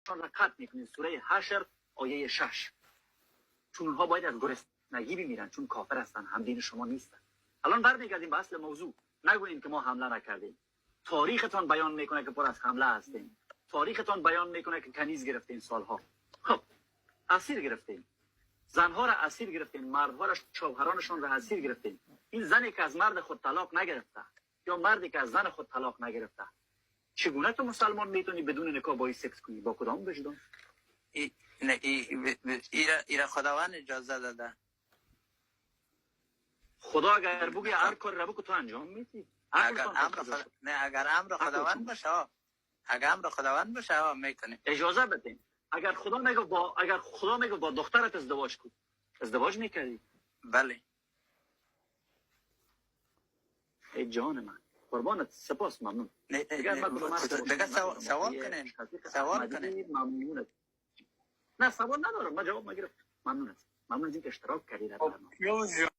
را قطع میکنین. سوره حشر آیه 6. چون اونها باید از گرسنگی بمیرن، چون کافر هستن، هم دین شما نیستن. الان برمیگردیم به اصل موضوع. نگوییم که ما حمله نکردیم. تاریختان بیان میکنه که پر از حمله هستیم. تاریختان بیان میکنه که کنیز گرفتین سالها. خب، اسیر گرفتیم، زنها را اسیر گرفتیم، مردها را، شوهرانشان را اسیر گرفتیم. این زنی که از مرد خود طلاق نگرفته یا مردی که از زن خود طلاق نگرفته، چگونه تو مسلمان میتونی بدون نکاح با سکس کنی؟ با کدام وجدان؟ ای نه، ای ایره خداوند اجازه داده. خدا اگر بگه هر کار را بکن، تو انجام میدی؟ اگر امر خدا، نه، اگر امر خداوند باشه، اگر امر خداوند باشه، میکنیم. اجازه بدین. اگر خدا میگه با دخترت ازدواج کن، ازدواج میکردی؟ بله. ای جان من، قربانت، سپاس، ممنون. نه. دیگه سوال کنین، سوال کنین. ممنونت. نه، سوال ندارم، من جواب نگرفتم. ممنون است، ممنون از اینکه اشتراک کردید در برنامه.